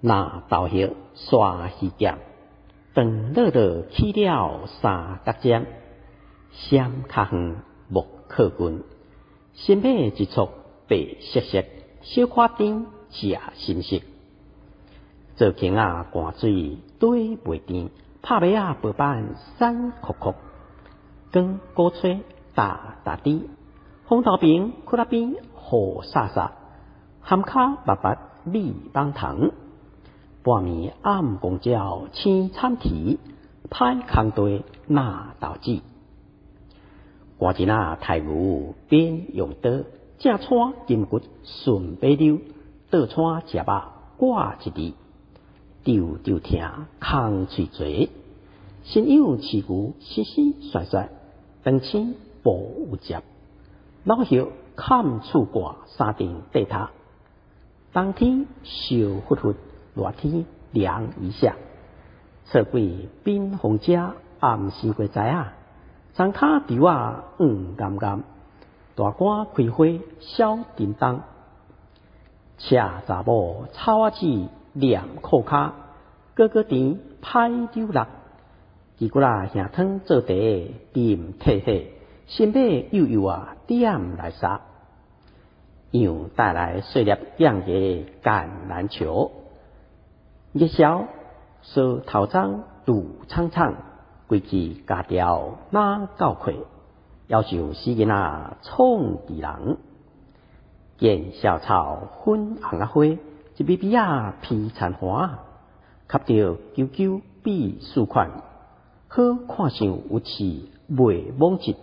若豆葉刷魚劍，長樂樂起了三角尖，閃較遠莫靠近，新馬一束白色色，小可甜食心色。做輕仔寒水綴袂甜，拍馬仔薄板瘦酷酷，光鼓吹踏踏豬，風頭平窟仔邊雨颯颯，含跤捌捌米網糖，半暝暗公鳥青參蹄，歹空地若豆子，寒日仔刣牛免用刀，正穿金骨順馬溜，倒穿食肉掛一字，丟丟疼空喙濟，新養飼牛死死帥帥，長青無有接，老葉砍厝蓋三重地塔，冬天燒忽忽，熱天涼一下，錯鬼變風車暗生過知影，雙跤柱仔黃岩岩，大官開花小叮當，赤查某草仔子念褲跤，果果甜歹扭六，雞骨仔兄湯做茶啉退火，新馬幼幼仔點來殺，羊帶來細粒養個橄欖球，熱銷梳頭鬃拄蒼蒼，規氣家調哪夠快？夭壽死囡仔創治人，見笑草粉紅仔花，一微微仔披殘花，吸著啾啾比四款，好看相有刺袂罔疾。